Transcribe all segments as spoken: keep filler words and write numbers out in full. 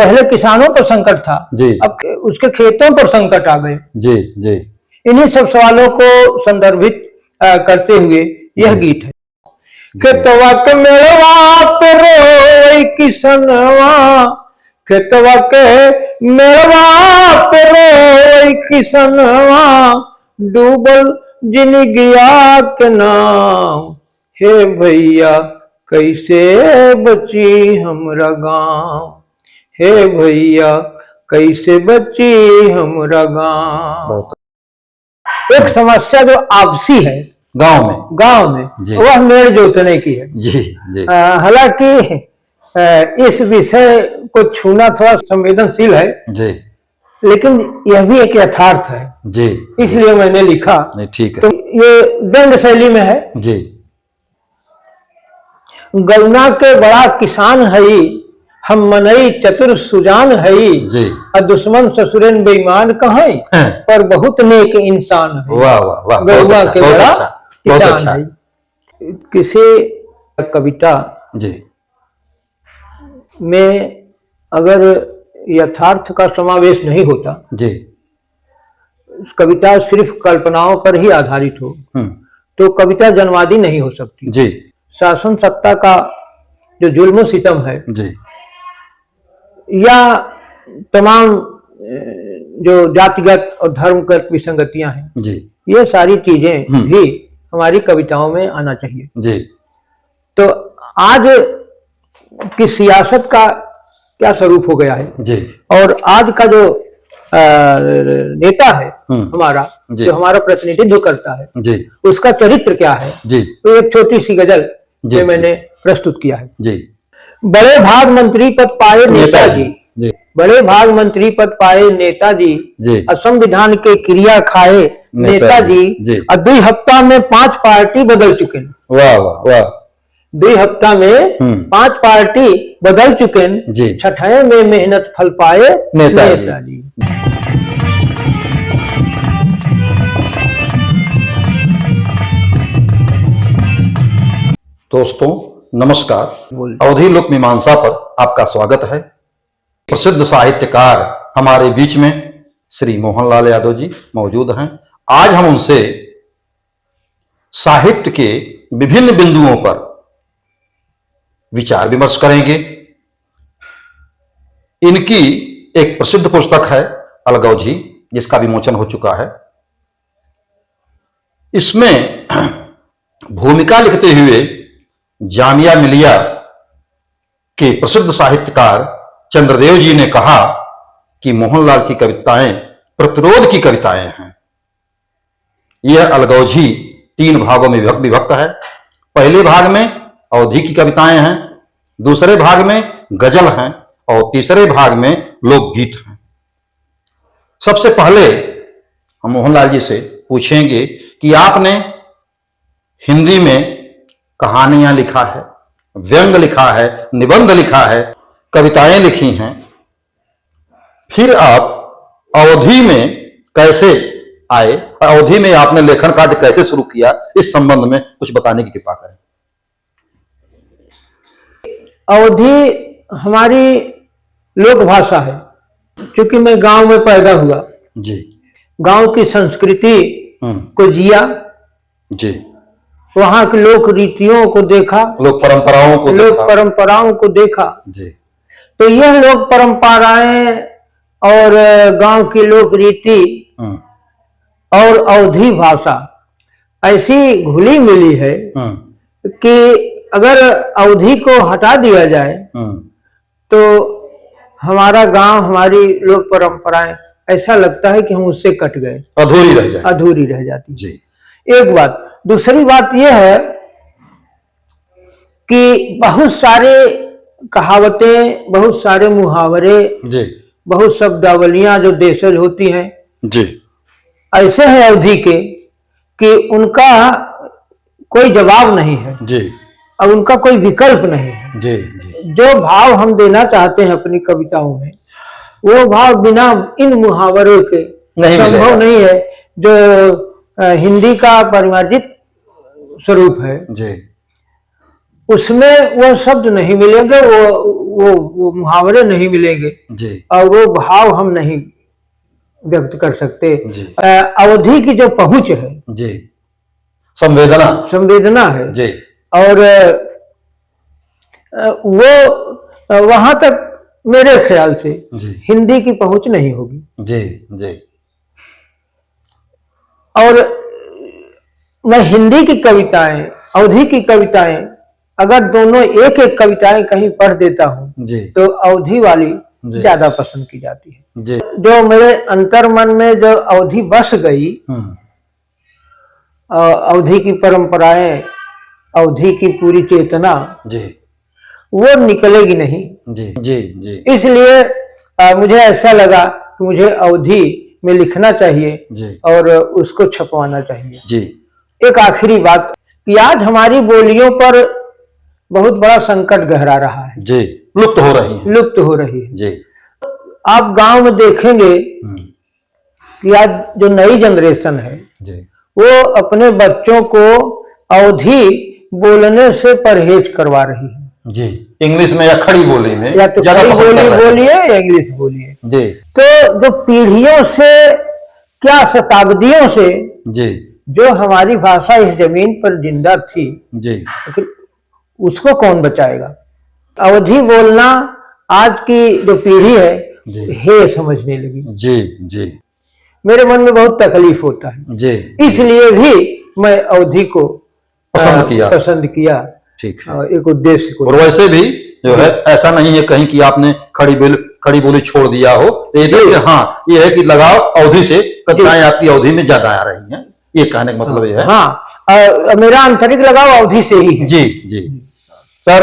पहले किसानों पर संकट था, जी। अब उसके खेतों पर संकट आ गए। जी, जी। इन्हीं सब सवालों को संदर्भित, अ, करते हुए यह जी। गीत है। जी। खेतवा के मेड़वा पे रोवै किसनवा, खेतवा के मेड़वा पे रोवै किसनवा, डूबल जिनगिया के नाव। हे भैया, कैसे बची हमरा गाँव? हे भैया, कैसे बची हमरा गाँव? बहुत। एक समस्या जो आपसी है गाँव में। गाँव में, जी। वह मेड़ जोतने की है। जी, जी। अ, हालांकि, अ, इस विषय को छूना थोड़ा संवेदनशील है, जी। लेकिन यह भी एक यथार्थ है। जी। इसलिए मैंने लिखा। नहीं, ठीक है। तो ये व्यंग शैली में है। जी। गौना के बड़ा किसान हई, हम मनई चतुर सुजान हई, जी। आ दुश्मन ससुरेन बेईमान कहई, हैं। पर बहुत नेक इंसान हई। वाह, वाह, वाह, बहुत गौना अच्छा, के बहुत बड़ा अच्छा, बहुत किसान अच्छा। हई। किसी कविता जी। में अगर यथार्थ का समावेश नहीं होता, जी। कविता सिर्फ कल्पनाओं पर ही आधारित हो, हम्म। तो कविता जनवादी नहीं हो सकती। जी। शासन सत्ता का जो जुल्म सितम है, जी। या तमाम, अ, जो जातिगत और धर्मगत विसंगतियां हैं, जी। ये सारी चीजें हम्म। भी हमारी कविताओं में आना चाहिए। जी। तो आज कि सियासत का क्या स्वरूप हो गया है जी। और आज का जो, अ, नेता है हम्म। हमारा, जी। जो हमारा प्रतिनिधित्व करता है, जी। उसका चरित्र क्या है, जी। तो एक छोटी सी गजल जी, में जी। मैंने प्रस्तुत किया है। जी। बड़े भाग मंत्री पद पाए नेताजी। नेताजी, जी। बड़े भाग मंत्री पद पाए नेताजी, जी। और संविधान के किरिया खाए नेताजी, नेताजी, जी। और दुई हफ्ता में पांच पार्टी बदल चुके हैं। वाह, वाह, वाह। दुई हफ्ता में हम्म। पांच पार्टी बदल चुकेन, जी। छठे में मेहनत फल पाए नेताजी। नेताजी। दोस्तों, नमस्कार। बोल। अवधी लोक मीमांसा पर आपका स्वागत है। प्रसिद्ध साहित्यकार हमारे बीच में श्री मोहनलाल यादव जी मौजूद हैं। आज हम उनसे साहित्य के विभिन्न बिंदुओं पर विचार विमर्श करेंगे। इनकी एक प्रसिद्ध पुस्तक है अलगौझी, जिसका विमोचन हो चुका है। इसमें भूमिका लिखते हुए जामिया मिलिया के प्रसिद्ध साहित्यकार चंद्रदेव जी ने कहा कि मोहनलाल की कविताएं प्रतिरोध की कविताएं हैं। यह अलगौझी तीन भागों में विभक्त, विभक्त है। पहले भाग में अवधी की कविताएं हैं, दूसरे भाग में गजल हैं और तीसरे भाग में लोकगीत हैं। सबसे पहले हम मोहनलाल जी से पूछेंगे कि आपने हिंदी में कहानियां लिखा है, व्यंग लिखा है, निबंध लिखा है, कविताएं लिखी हैं, फिर आप अवधी में कैसे आए और अवधी में आपने लेखन कार्य कैसे शुरू किया, इस संबंध में कुछ बताने की कृपा करें। अवधी हमारी लोक भाषा है, क्योंकि मैं गांव में पैदा हुआ। जी। गांव की संस्कृति हम्म। को जिया। जी। वहाँ की लोक रीतियों को देखा। लोक परंपराओं को लोक देखा। परंपराओं को देखा। जी। तो यह लोक परंपराएं और गांव की लोक रीति हम्म। और अवधी भाषा ऐसी घुली मिली है हम्म। कि अगर अवधी को हटा दिया जाए हम्म। तो हमारा गांव, हमारी लोक परंपराएं, ऐसा लगता है कि हम उससे कट गए, अधूरी रह जाए। अधूरी रह जाती। जी। एक बात। दूसरी बात यह है कि बहुत सारे कहावतें, बहुत सारे मुहावरे, जी। बहुत शब्दावलियां जो देशज होती हैं, जी। ऐसे हैं अवधी के कि उनका कोई जवाब नहीं है। जी। और उनका कोई विकल्प नहीं है। जी, जी। जो भाव हम देना चाहते हैं अपनी कविताओं में, वो भाव बिना इन मुहावरों के नहीं संभव मिलेगा। नहीं है, जो, अ, हिंदी का परिमार्जित स्वरूप है। जी। उसमें वो शब्द नहीं मिलेंगे, वो, वो, वो मुहावरे नहीं मिलेंगे जी। और वो भाव हम नहीं व्यक्त कर सकते। जी। अ, अवधी की जो पहुंच है, जी। संवेदना। संवेदना है। जी। और, अ, वो, अ, वहां तक मेरे ख्याल से जी। हिंदी की पहुंच नहीं होगी। जी, जी। और मैं हिंदी की कविताएं, अवधी की कविताएं, अगर दोनों एक एक कविताएं कहीं पढ़ देता हूँ, जी। तो अवधी वाली जी। ज्यादा पसंद की जाती है। जी। जो मेरे अंतर्मन में जो अवधी बस गई, हम्म। अ, अवधी की परंपराएं, अवधी की पूरी चेतना, जी। वो निकलेगी नहीं। जी, जी, जी। इसलिए, अ, मुझे ऐसा लगा कि मुझे अवधी में लिखना चाहिए जी। और उसको छपवाना चाहिए। जी। एक आखिरी बात कि आज हमारी बोलियों पर बहुत बड़ा संकट गहरा रहा है। जी, लुप्त हो रही है। लुप्त हो रही है। जी। आप गांव में देखेंगे हम्म। कि आज जो नई generation है, जी। वो अपने बच्चों को अवधी बोलने से परहेज करवा रही है। जी, English में या खड़ी बोली में या तो ज्यादा खड़ी पसंद कर बोली रहे हैं। बोलिए या English बोलिए। जी। तो जो पीढ़ियों से, क्या शताब्दियों से जी। जो हमारी भाषा इस जमीन पर जिंदा थी, जी। आखिर उसको कौन बचाएगा? अवधी बोलना आज की जो पीढ़ी है, जी। हेय समझने लगी। जी, जी। मेरे मन में बहुत तकलीफ होता है। जी। इसलिए भी मैं अवधी को, पसंद अ, किया। पसंद किया। ठीक है। अ, एक उद्देश्य को। और वैसे भी जो है, जी। ऐसा नहीं है कहीं कि आपने खड़ी बोल-, खड़ी बोली छोड़ दिया हो। ये जी। देखिए, हाँ, ये है कि लगाव अवधी से, जी। कविताएं आपकी अवधी में ज्यादा आ रही हैं। ये कहने का मतलब ये है। हाँ, अ, मेरा आंतरिक लगाव अवधी से ही है। जी, जी। सर,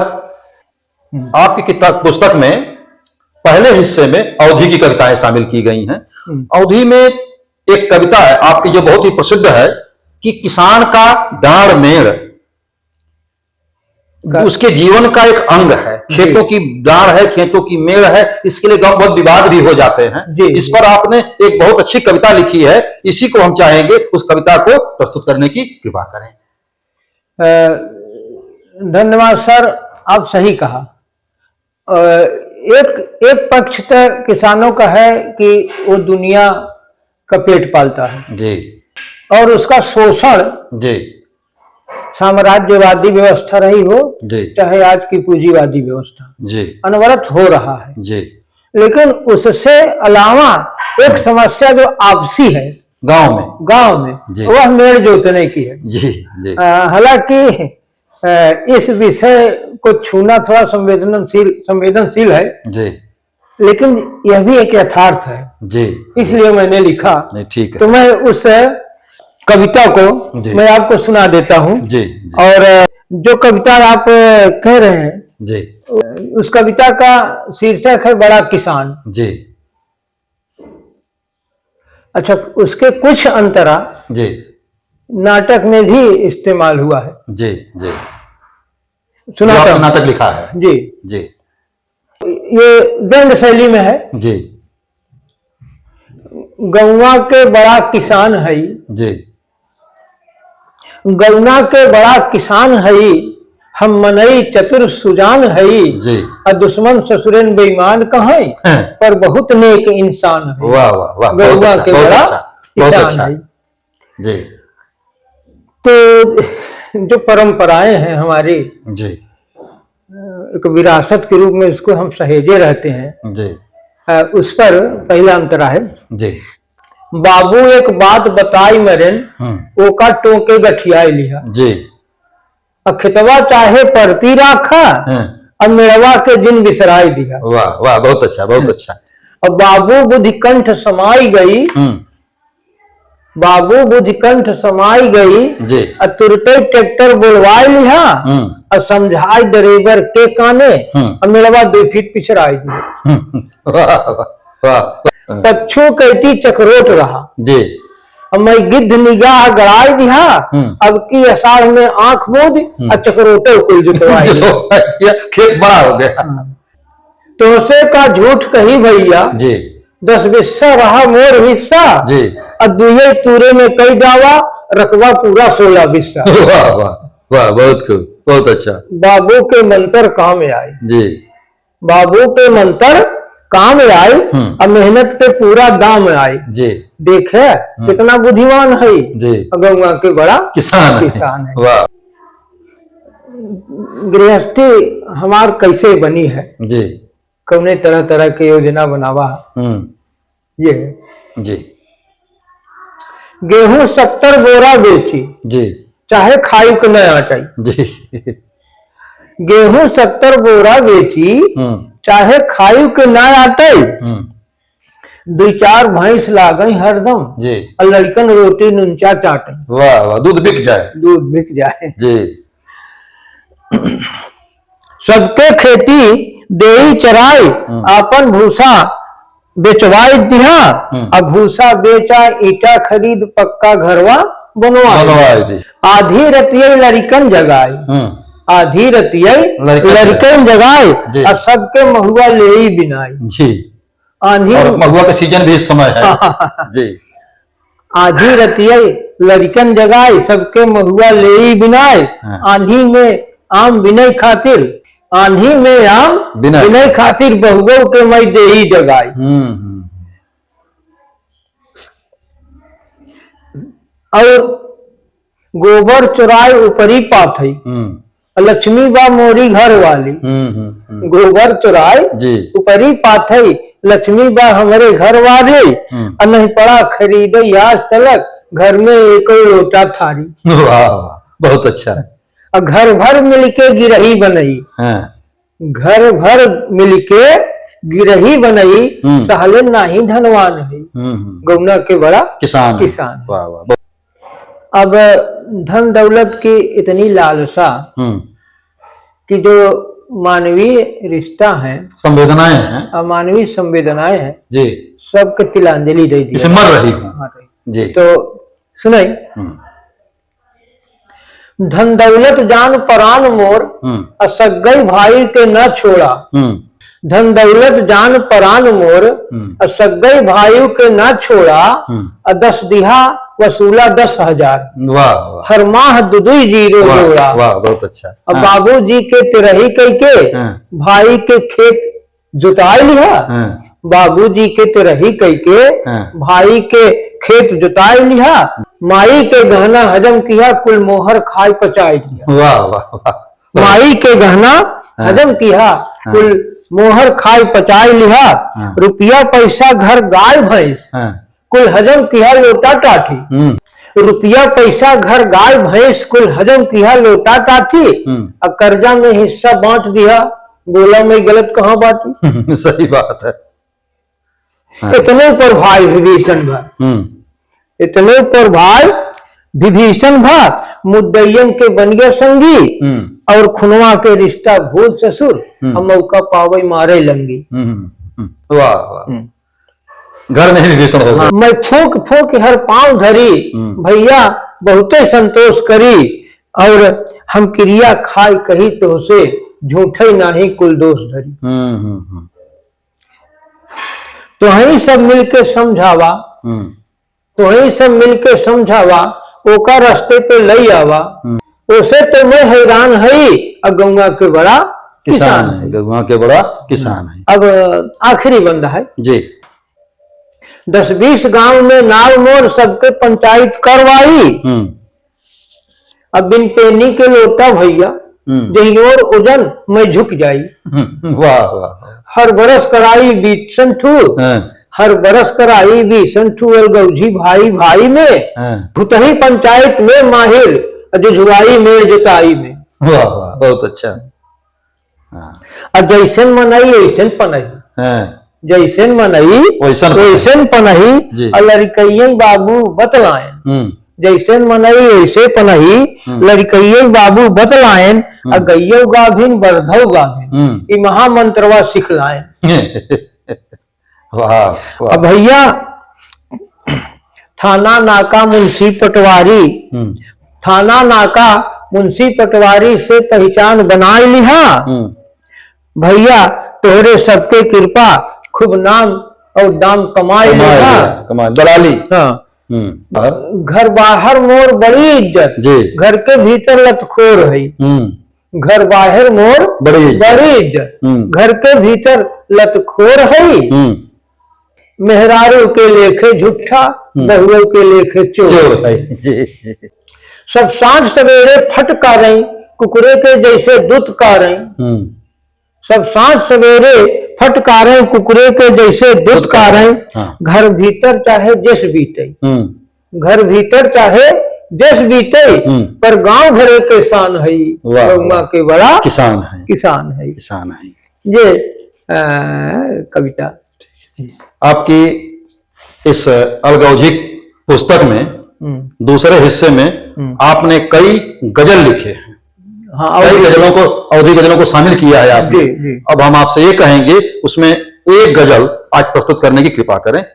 हम्म। आपकी किताब, पुस्तक में पहले हिस्से में अवधी की कविताएं शामिल की गई हैं। हम्म। अवधी में एक कविता है आपकी जो बहुत ही प्रसिद्ध है कि किसान का डांड़ मेड़ का उसके जीवन का एक अंग है। जी। खेतों की डांड़ है, खेतों की मेड़ है, इसके लिए गांव बहुत विवाद भी हो जाते हैं। जी, इस जी। पर आपने एक बहुत अच्छी कविता लिखी है, इसी को हम चाहेंगे उस कविता को प्रस्तुत करने की कृपा करें। अ, धन्यवाद सर, आप सही कहा। अ, एक, एक पक्ष तो किसानों का है कि वो दुनिया का पेट पालता है जी। और उसका शोषण जी। साम्राज्यवादी व्यवस्था रही हो, जी। चाहे आज की पूंजीवादी व्यवस्था, जी। अनवरत हो रहा है। जी। लेकिन उससे अलावा एक हम्म। समस्या जो आपसी है गांव में। गांव में, जी। वह मेड़ जोतने की है। जी, जी। अ, हालांकि, अ, इस विषय को छूना थोड़ा संवेदनशील, संवेदनशील है, जी। लेकिन यह भी एक यथार्थ है। जी। इसलिए मैंने लिखा। नहीं, ठीक है। तो मैं उस कविता को जी। मैं आपको सुना देता हूँ। जी, जी। और जो कविता आप कह रहे हैं, जी। उस कविता का शीर्षक है बड़ा किसान। जी। अच्छा, उसके कुछ अंतरा जी। नाटक में भी इस्तेमाल हुआ है। जी, जी। सुनाता जो आपने हूँ। नाटक लिखा है। जी। जी। ये व्यंग शैली में है। जी। गौवा के बड़ा किसान हई। जी। गौवा के बड़ा किसान हई, हम मनई चतुर सुजान हई, जी। आ दुश्मन ससुरेन बेईमान कहई, हैं। पर बहुत नेक इंसान हई। वाह, वाह, वाह, बहुत गौवा अच्छा, के बहुत बड़ा अच्छा, बहुत किसान अच्छा। हई। जी। तो जो परंपराएं हैं हमारी, जी। एक विरासत के रूप में उसको हम सहेजे रहते हैं। जी। अ, उस पर पहला अंतरा है। जी। बाबू एक बात बताई मरेन, हम्म। ओका टोके गठियाई लिहा। जी। अब खेतवा चाहे परती राखा, हम्म। अब मेड़वा के दिन बिसराई दिहा। वाह, वाह, बहुत अच्छा, बहुत हम्म। अच्छा। अब बाबू बुद्धि कंठ समाई गई, हम्म। बाबू बुद्धि कंठ समाई गई, जी। आ तुरते ट्रैक्टर बोलवाई लिहा, हम्म। आ समझाई ड्राइवर के काने, हम्म। आ मेड़वा दो फीट पिछड़ाई दिहा। हम्म। वाह, वाह, वाह। पच्छू कैती चकरोट रहा। जी। अब मैं गिद्ध निगाह गड़ाई दिहा, हम्म। अब की अषाढ़ में आंख मूंद, हम्म। आ चकरोटे कुल जुतवाई। जो है, ये खेत बड़ा हो गया। हम्म। तोहसे का झूठ कही भैया, जी। दस बिस्सा रहा मोर हिस्सा, जी। आ दुए तूरे में कई डावा, रकबा पूरा सोलह बिस्सा। वाह, वाह, वाह, बहुत खूब, बहुत अच्छा। बाबू के मंत्र काम आए। जी। बाबू के मंत्र काम आए, हम्म। अब मेहनत के पूरा दाम आए। जी। देखे, हम्म। कितना बुद्धिमान है। जी। गौवा के बड़ा किसान है। किसान है। वाह। गृहस्थी हमार कैसे बनी है? जी। कौने तरह तरह के योजना बनावा। हम्म। ये है। जी। गेहूं सत्तर बोरा बेची, जी। चाहे खाई के न आटई। जी। गेहूं सत्तर बोरा बेची, हम्म। चाहे खाई के न आटई। हम्म। दुई चार भैंस लागई हरदम, जी। और लड़कन रोटी नुनचा चाटई। वाह, वाह, दूध बिक जाए। दूध बिक जाए। जी। सबके खेती देई चराई, हम्म। आपन भूसा बेचवाई दिहा, हम्म। अब भूसा बेचा, ईटा खरीद, पक्का घरवा बनवाई। बनवाई दी। आधी रतिया लड़िकन जगाई, हम्म। आधी रतिया लड़िकन लड़िकन जगाई। जगाई, जी। और सबके महुआ लेई बिनाई। जी। आन्ही और महुआ का सीजन भी इस समय है। जी। आधी रतिया लड़िकन जगाई, सबके महुआ लेई बिनाई। हाँ। आन्ही में आम बिनई खातिर, आन्ही में आम बिनई। बिनई खातिर बहुगो के मई देई जगाई। हम्म, हम्म। और गोबर चोराई उपरी पाथई। हम्म। लक्ष्मी बा मोरी घर वाली। हम्म, हम्म, हम्म। गोबर चोराई जी। उपरी पाथई, लक्ष्मी बा हमरे घर वाली। हम्म। अ नहीं पड़ा खरीदे आज तलक, घर में एको लोटा थारी। वाह, वाह, बहुत अच्छा। अ घर भर मिलके गिरही बनई। हाँ। घर भर मिलके गिरही बनई, हम्म। सहले नाही धनवान है। हम्म, हम्म। गौना के बड़ा किसान है। किसान है। वाह, वाह, बहुत अब धन दौलत की इतनी लालसा हम्म। कि जो मानवीय रिश्ता है, संवेदनाएं हैं। अ, मानवीय संवेदनाएं हैं, जी। सबके तिलांजलि दे दिया। जैसे मर रही हूँ। मर रही। जी। तो सुनाई। हम्म। धन दौलत जान परान मोर, हम्म। अ सग्गई भाई के न छोड़ा। हम्म। धन दौलत जान परान मोर, हम्म। अ सग्गई भाई के न छोड़ा, हम्म। अ दस दिहा वसूला दस हजार। वाह, वाह। हर माह दु दुई जीरो वाह, जोड़ा। वाह, बहुत अच्छा। अब हाँ। बाबूजी के तिरही कई के, हाँ। भाई के खेत जोताई लिहा, हाँ। बाबूजी के तिरही कई के, हाँ। भाई के खेत जोताई लिहा, माई के गहना हजम किहा, कुल मोहर खाई पचाई लिहा। वाह, वाह, वाह। माई के गहना हाँ। हजम किहा, हाँ। कुल मोहर खाई पचाई लिहा, हाँ। रुपया पैसा घर गाय भैंस, हाँ। कुल हजम किहा लोटा टाठी। हम्म। रुपया पैसा घर गाय भैंस कुल हजम किहा लोटा टाठी। हम्म। अ कर्जा में हिस्सा बांट दिहा, बोला मैं गलत कहाँ बाटी। सही बात है। हाँ। इतने पर भाई विभीषण भा। हम्म। इतने पर भाई विभीषण भा, मुद्दैयन के बन गया संगी, हम्म। और खुनवा के रिश्ता भूल ससुर, हम्म। हम मौका पावे मारे लंगी। हम्म, हम्म, हम्म। वाह, वाह। हम्म। घर में ही विभीषण हो गए। हाँ, मैं फूंक फूंक हर पाँव धरी, हम्म। भैया बहुते संतोष करी, और हम किरिया खाई कही तोहसे, झूठे नाही कुल दोष धरी। हम्म, हम्म, हम्म। तोहई सब मिलके समझावा, हम्म। तोहई सब मिलके समझावा, ओका रास्ते पे लई आवा, हम्म। ओसे तो मैं हैरान हई, अ गौवा के बड़ा किसान किसान है, है। गौवा के बड़ा किसान है। अब आखिरी बंदा है। जी। दस बीस गांव में नाव मोर सबके पंचायत करवाई। हम्म। अब बिन पेनी के लोटा भैया, हम्म। जहियोर ओजन मैं झुक जाई। हम्म, वाह, वाह। हर बरस कराई बीसन ठू, हाँ। हर बरस कराई बीसन ठू अलगौझी भाई भाई में। हाँ। भुतही पंचायत में माहिर, जुझुआई में जोताई में। वाह, वाह, बहुत अच्छा। हाँ। आ जैसन मनई, वैसन पनही। हाँ। जैसन मनई, वैसन पनही। वैसन पनही। जी। आ लड़कइयन बाबू बतलायन। हम्म। जैसन मनई, वैसे पनही। हम्म। लड़कइयन बाबू बतलायन। आ हम्म। गइयौ गाभिन, बरधौ गाभिन। हम्म। ई महामंत्रवा सिखलायन। वाह, वाह। अब भैया, थाना नाका मुंशी पटवारी, हम्म। थाना नाका मुंशी पटवारी से पहिचान बनाइ लिहा। हम्म। भैया, तोहरे सबके कृपा, खूब नाम और दाम कमाइ कमाइ लिहा। लिहा, कमाइ, दलाली। हाँ। हम्म। और? घर बाहर मोर बड़ी इज्जत, जी। घर के भीतर लतखोर है। हम्म। घर बाहर मोर बड़ी इज्जत। बड़ी इज्जत। हम्म। घर के भीतर लतखोर है। हम्म। मेहरारू के लेखे झूठा, हम्म। बहुओं के लेखे चोर। चोर है। जी, जी। सब साँझ सवेरे फटकारें, कुकुरे के जैसे दुत्कारें। हम्म। सब साँझ सवेरे फटकारें, कुकुरे के जैसे दुत्कारें। हाँ। घर भीतर चाहे जस बीते। हम्म। घर भीतर चाहे जस बीते, हम्म। पर गाँव घरे के शान है, वाह, गौवा वाह। के बड़ा किसान है। किसान है। किसान है। ये, अ, कविता। आपकी इस अलगौझी पुस्तक में हम्म। दूसरे हिस्से में हम्म। आपने कई गजल लिखे हैं। हाँ, कई अवधी गजलों को, अवधी गजलों को शामिल किया है आपने। जी, जी। अब हम आपसे ये कहेंगे, उसमें एक गजल आज प्रस्तुत करने की कृपा करें,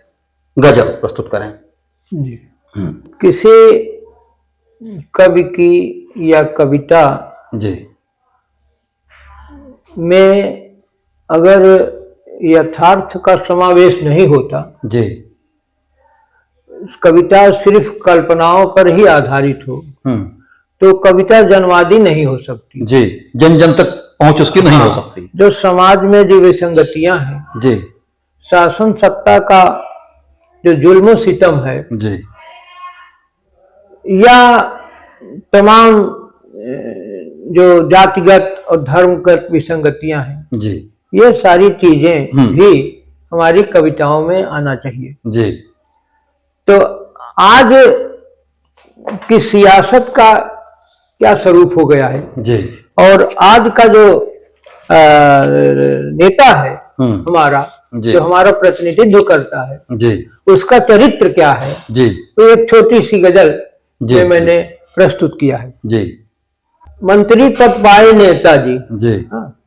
गजल प्रस्तुत करें। जी। हम्म। किसी कवि की या कविता जी। में अगर यथार्थ का समावेश नहीं होता, जी। कविता सिर्फ कल्पनाओं पर ही आधारित हो, हम्म। तो कविता जनवादी नहीं हो सकती। जी, जन जन तक पहुंच उसकी नहीं हो हाँ, सकती। जो समाज में जो विसंगतियां हैं, जी। शासन सत्ता का जो जुल्म सितम है, जी। या तमाम, अ, जो जातिगत और धर्मगत विसंगतियां हैं, जी। ये सारी चीजें हम्म। भी हमारी कविताओं में आना चाहिए। जी। तो आज की सियासत का क्या स्वरूप हो गया है? जी। और आज का जो, अ, नेता है हम्म। हमारा, जी। जो हमारा प्रतिनिधित्व करता है, जी। उसका चरित्र क्या है? जी। तो एक छोटी सी गजल जी, में जी। मैंने प्रस्तुत किया है। जी। मंत्री पद पाए नेताजी। जी। हाँ।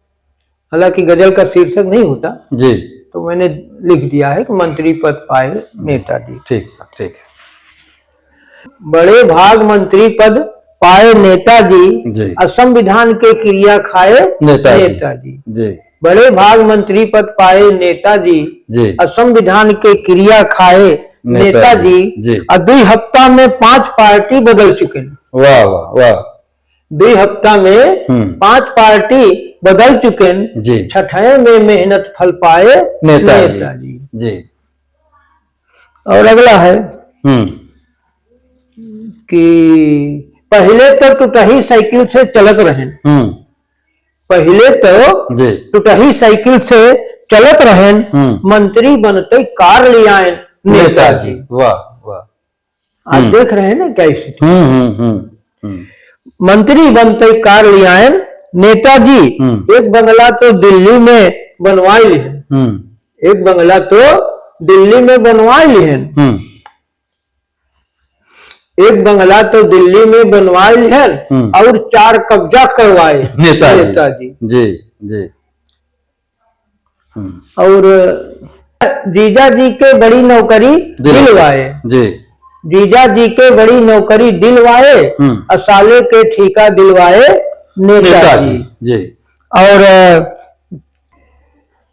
हालांकि गजल का शीर्षक नहीं होता, जी। तो मैंने लिख दिया है कि मंत्री पद पाए नेताजी। ठीक, ठीक। बड़े भाग मंत्री पद पाए नेताजी, जी। और संविधान के किरिया खाए नेताजी। नेताजी। जी। बड़े भाग मंत्री पद पाए नेताजी, जी। और संविधान के किरिया खाए नेताजी। नेताजी। जी। और दुई हफ्ता में पांच पार्टी बदल चुके हैं। वाह, वाह, वाह। दुई हफ्ता में हम्म। पांच पार्टी बदल चुकेन, जी। छठे में मेहनत फल पाए नेताजी। नेताजी। जी। और अगला है हम्म। कि पहिले तो टुटही साइकिल से चलत रहेन। हम्म। पहिले तो जी। टुटही साइकिल से चलत रहेन, हम्म। मंत्री बनते कार लियाएन नेताजी। नेताजी। वाह, वाह। आज हम्म। देख रहे हैं ना क्या स्थिति। हम्म, हम्म, हम्म, हम्म। मंत्री बनते कार लियाएन नेताजी, हम्म। एक बंगला तो दिल्ली में बनवाए लिहेन। हम्म। एक बंगला तो दिल्ली में बनवाए लिहेन। हम्म। एक बंगला तो दिल्ली में बनवाए लिहेन हम्म। और चार कब्जा करवाए नेताजी। नेताजी। जी, जी। हम्म। और जीजा जी के बड़ी नौकरी दिल-, दिलवाए। जी। जीजा जी के बड़ी नौकरी दिलवाए, हम्म। और साले के ठीका दिलवाए नेताजी। नेताजी, जी। और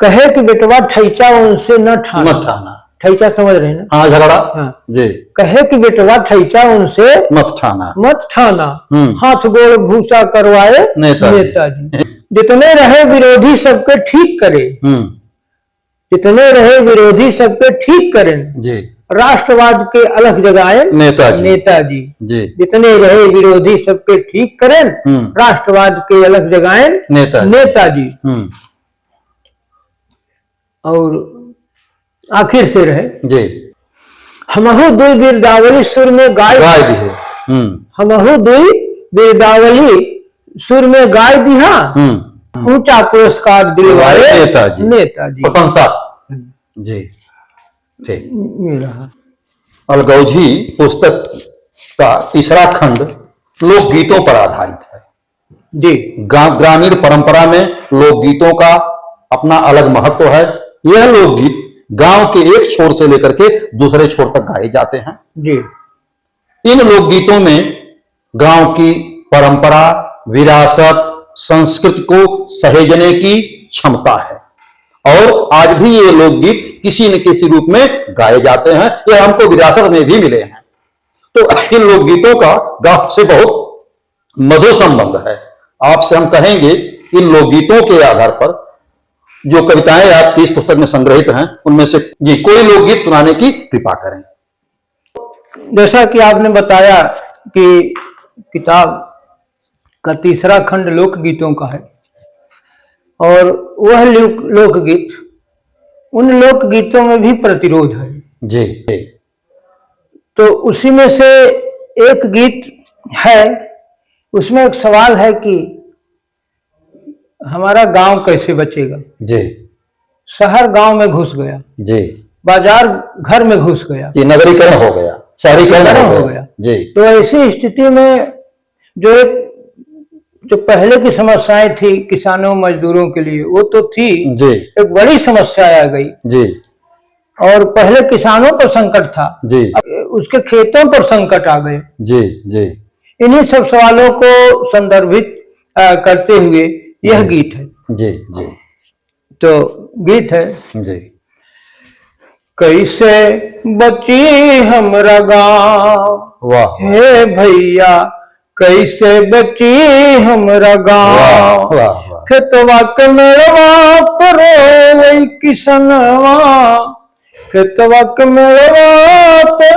कहे कि बेटवा ठैचा उनसे न ठाना। मत ठाना। ठैचा समझ रहे हैं ना? हाँ, झगड़ा। हाँ। जी। कहे कि बेटवा ठैचा उनसे मत ठाना। मत ठाना। हम्म। हाथ गोड़ भूसा करवाए नेताजी। नेताजी। जितने रहे विरोधी सबके ठीक करे। हम्म। जितने रहे विरोधी सबके ठीक करें। जी। राष्ट्रवाद के अलख जगाए नेताजी। नेताजी। जी। जितने रहे विरोधी सबके ठीक करें। हम्म। राष्ट्रवाद के अलख जगाए नेताजी। नेताजी। हम्म। और आखिर से रहे। जी। हमहू दुई बिरदावली सुर में गाय गाय दिहे। हम्म। हमहू दुई बिरदावली सुर में गाय दिहा। हम्म। ऊंचा पुरस्कार दिलवाए नेताजी। नेताजी। प्रशंसा। हम्म। जी। ठीक। ये रहा। अलगौझी पुस्तक का तीसरा खंड लोकगीतों पर आधारित है। जी। गा-, ग्रामीण परंपरा में लोकगीतों का अपना अलग महत्व है। यह लोकगीत गांव के एक छोर से लेकर के दूसरे छोर तक गाए जाते हैं। जी। इन लोकगीतों में गांव की परंपरा, विरासत, संस्कृति को सहेजने की क्षमता है और आज भी ये लोकगीत किसी न किसी रूप में गाए जाते हैं। यह हमको विरासत में भी मिले हैं। तो इन लोकगीतों का गांव से बहुत मधुर संबंध है। आपसे हम कहेंगे, इन लोकगीतों के आधार पर जो कविताएं आपकी इस पुस्तक में संग्रहित हैं, उनमें से, जी, कोई लोकगीत सुनाने की कृपा करें। जैसा कि आपने बताया कि किताब का तीसरा खंड लोकगीतों का है, और वह लोक-, लोकगीत, उन लोकगीतों में भी प्रतिरोध है। जी, जी। तो उसी में से एक गीत है, उसमें एक सवाल है कि हमारा गांव कैसे बचेगा? जी। शहर गांव में घुस गया। जी। बाजार घर में घुस गया। जी, नगरीकरण हो गया, शहरीकरण हो शहरीकरण हो गया। गया। जी। तो ऐसी स्थिति में जो एक, जो पहले की समस्याएं थी किसानों मजदूरों के लिए, वो तो थी, जी। एक बड़ी समस्या आ गई। जी। और पहले किसानों पर संकट था, जी। अब उसके खेतों पर संकट आ गए। जी, जी। इन्हीं सब सवालों को संदर्भित, अ, करते हुए यह जी। गीत है। जी, जी। तो गीत है, जी। कैसे बची हमरा गाँव, वाह, वाह। हे भैया, कैसे बची हमरा गाँव। वाह, वाह, वाह। खेतवा के मेड़वा पर रोवै किसनवा, खेतवा के मेड़वा पे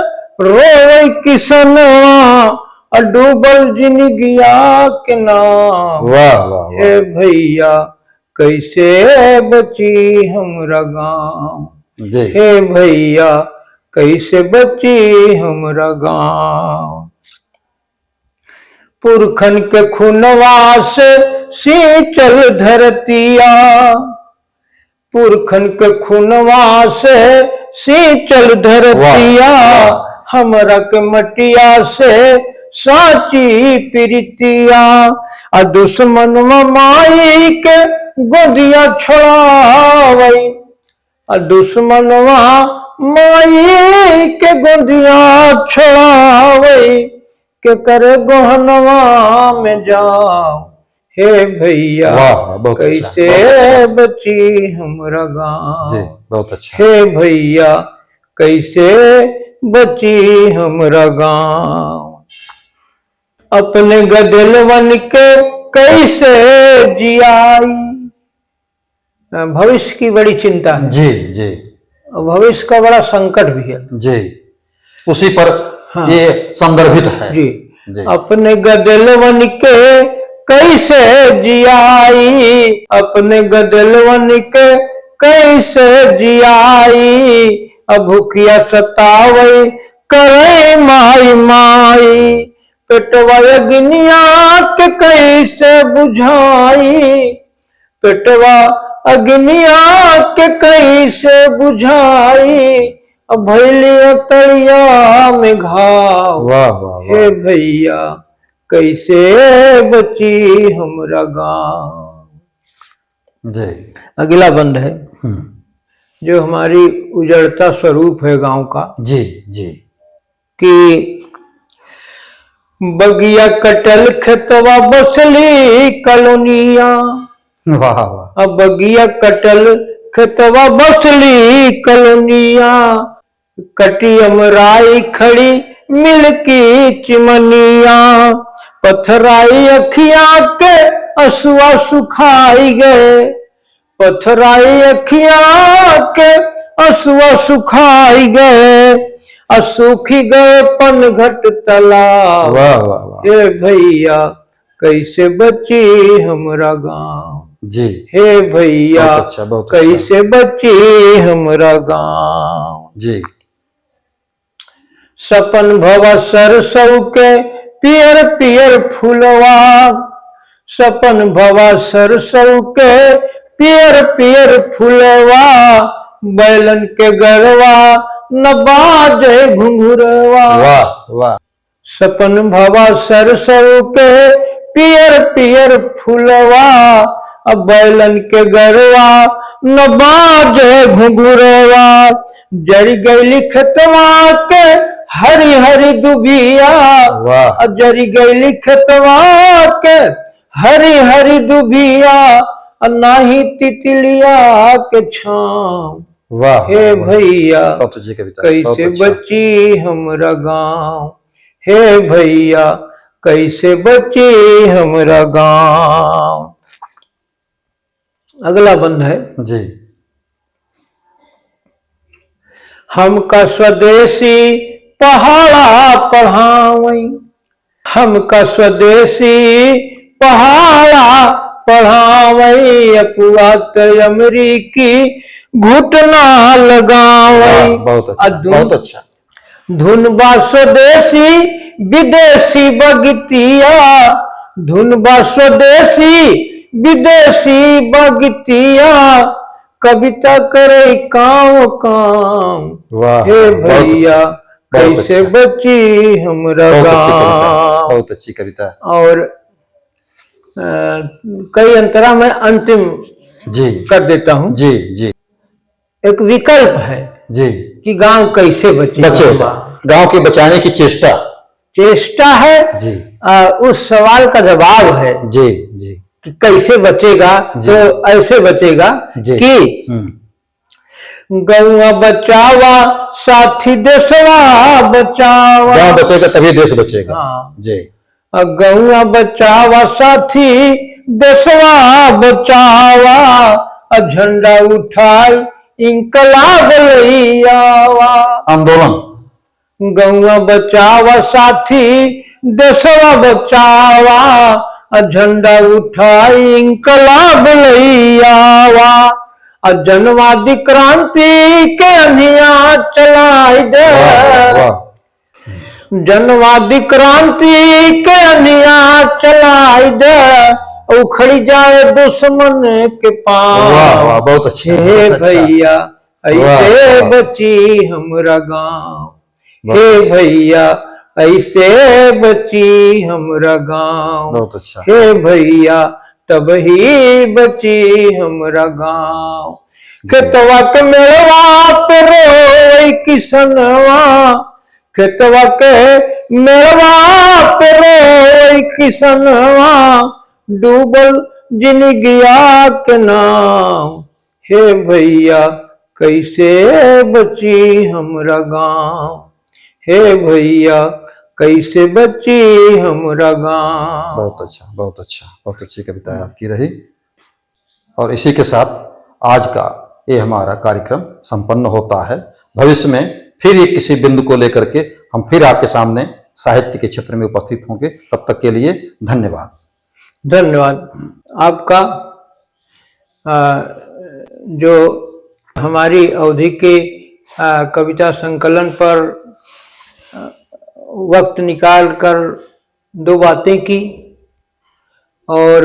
रोवै किसनवा, आ डूबल जिनगिया के नाव। वाह, वाह, वाह। हे भैया, कैसे बची हमरा गाँव। जी। हे भैया, कैसे बची हमरा गाँव। पुरखन के खुनवा से सींचल धरतिया, पुरखन के खुनवा से सींचल धरतिया, वाह, वाह। हमरा के मटिया से साची प्रीतिया। आ दुश्मनवा माई के गोदिया छोड़ावै, आ दुश्मनवा माई के गोदिया छोड़ावै, केकर गहनवा में जाव। हे भैया, वाह, वाह, बहुत अच्छा, कैसे बहुत अच्छा। बची हमरा गाँव। जी, बहुत अच्छा। हे भैया, कैसे बची हमरा गाँव। अपने गदेलवन के कैसे जियाई। अ, भविष्य की बड़ी चिंता है। जी, जी। और भविष्य का बड़ा संकट भी है। जी, उसी पर हाँ। ये संदर्भित है। जी। जी। अपने गदेलवन के कैसे जियाई, अपने गदेलवन के कैसे जियाई, अब भूखिया सतावै करै माई माई, पेटवा अग्निया के कैसे बुझाई, पेटवा अग्निया के कैसे बुझाई, अब भैली अतड़िया में घाव। वाह, वाह, वाह। हे भैया, कैसे बची हमरा गाँव। जी। अगला बंद है, हम्म। जो हमारी उजड़ता स्वरूप है गाँव का। जी, जी। कि बगिया कटल खेतवा बसली कलोनिया। वाह, वाह। अब बगिया कटल खेतवा बसली कलोनिया, कटी अमराई खड़ी मिलकी चिमनिया, पथराई अखिया के असुआ सुखाई गए, पथराई अखिया के असुआ सुखाई गए, आ सूखी गए पनघट तालाब। वाह, वाह, वाह। ए भैया, कैसे बची हमरा गाँव। जी। हे भैया, बहुत अच्छा, बहुत अच्छा। कैसे बची हमरा गाँव। जी। सपन भवा सरसौ के पियर पियर फुलवा, सपन भवा सरसौ के पियर पियर फुलवा, बैलन के गरवा न बाजे घुंघुरवा। वाह, वाह। सपन भवा सरसौ के पियर पियर फुलवा, अब बैलन के गरवा न बाजे घुंघुरवा। जरि गइली खेतवा के हरी हरी दुबिया, वाह। आ जरि गइली खेतवा के हरी हरी दुबिया, आ नाही तितलिया के छाँव। वाह, हे वाह, वाह। भैया, बहुत अच्छी कविता, बहुत कैसे अच्छा। बची हमरा गाँव। हे भैया, कैसे बची हमरा गाँव। अगला बंद है। जी। हमका स्वदेशी पहाड़ा पढ़ावई, हमका स्वदेशी पहाड़ा पढ़ावई, अपुआ त अमरीकी घुटना लगावई। वाह, बहुत अच्छा, आ धुन, बहुत अच्छा। धुन बा स्वदेशी विदेशी बगतिया, धुन बा स्वदेशी विदेशी बगतिया, कविता करे काँव काँव। वाह, हे बहुत भैया, अच्छा, बहुत कैसे अच्छा। बची हमरा बहुत अच्छी कविता, गाँव। बहुत अच्छी कविता। और, अ, कई अंतरा में अंतिम जी। कर देता हूँ। जी, जी। एक विकल्प है जी। कि गाँव कैसे बचेगा। बचेगा। गाँव के बचाने की चेष्टा। चेष्टा है। जी। आ, उस सवाल का जवाब है जी, जी। कि कैसे बचेगा, जी। तो ऐसे बचेगा जी। कि हम्म। गौवा बचावा, साथी देशवा बचावा। गाँव बचेगा तभी देश बचावा। हाँ। जी। आ गौवा बचावा, साथी देशवा बचावा, आ झंडा उठाई इंकलाब लई आवा। आंदोलन। गौवा बचावा, साथी देशवा बचावा, आ झंडा उठाई इंकलाब लई आवा, आ जनवादी क्रांति के अनिया चलाई दे। वाह, वाह, वाह। जनवादी क्रांति के अनिया चलाई दे, उखड़ जाए दुश्मन के पाँव। वाह, वाह, बहुत अच्छा, हे बहुत अच्छा। भैया, वाह, ऐसे वाह। बची हमरा गाँव। बहुत हे अच्छा। भैया, ऐसे बची हमरा गाँव। बहुत अच्छा। हे भैया, तबही बची हमरा गाँव। जी। खेतवा के मेड़वा पे रोई किसनवा, खेतवा के मेड़वा पे रोई किसनवा, डूबल जिनगिया के नाव। हे भैया, कैसे बची हमरा गाँव? हे भैया, कैसे बची हमरा गाँव? बहुत अच्छा, बहुत अच्छा, बहुत अच्छी कविता है आपकी रही। और इसी के साथ आज का ये हमारा कार्यक्रम संपन्न होता है। भविष्य में फिर एक किसी बिंदु को लेकर के हम फिर आपके सामने साहित्य के क्षेत्र में उपस्थित होंगे। तब तक के लिए धन्यवाद। धन्यवाद आपका। अ, जो हमारी अवधी के, अ, कविता संकलन पर, अ, वक्त निकाल कर दो बातें की और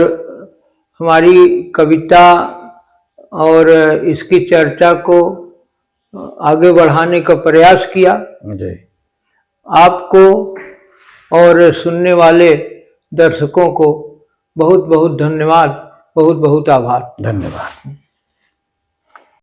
हमारी कविता और इसकी चर्चा को आगे बढ़ाने का प्रयास किया। जी। आपको और सुनने वाले दर्शकों को बहुत बहुत धन्यवाद, बहुत बहुत आभार। धन्यवाद।